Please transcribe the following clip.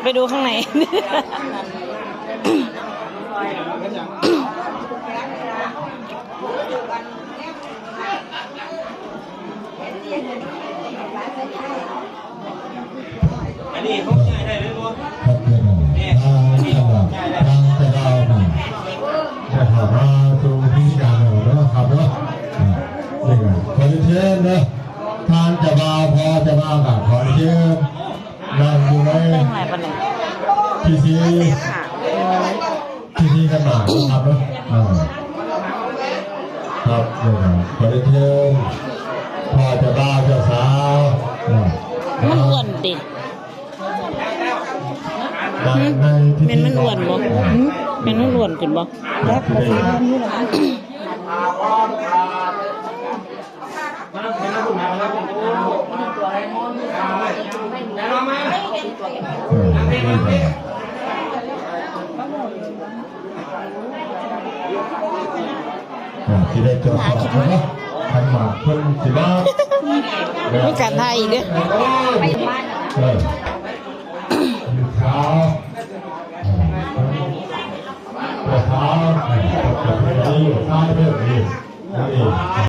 ไปดูข้างใน ອັນນີ້ເຮົາຍ້າຍໄດ້ເລີຍບໍ່? ທາງເຈົ້າບ່າວ ທາງເຈົ້າບ່າວນີ້ ຈະເຂົ້າມາສູ່ພິທີການແລ້ວເນາະ ຄັບເນາະ. ອາ ນີ້ກໍຂໍເຊີນເນາະ ທາງເຈົ້າບ່າວ ພໍ່ເຈົ້າບ່າວກໍຂໍເຊີນ ນັ່ງຢູ່ໃນພິທີ ພິທີຂັນໝາກເນາະ ຄັບເນາະ. ອາ ຄັບ ນີ້ກໍຂໍເຊີນພໍ່ເຈົ້າບ່າວ ເຈົ້າສາວເນາະ. ມັນອ້ວນຕິ? ໃນ ໃນພິທີ ແມ່ນມັນອ້ວນບໍ່? ຫື? ແມ່ນມັນອ້ວນຂຶ້ນບໍ່? ເອີ ທີ່ໄດ້ຈອດເນາະ ຄັນວ່າເພິ່ນຊິມາ ມີການຖ່າຍອີກເດ້. ເອີ ຂາວ ເອີ ຂາວ ເອີ ຂາວ ເອີ.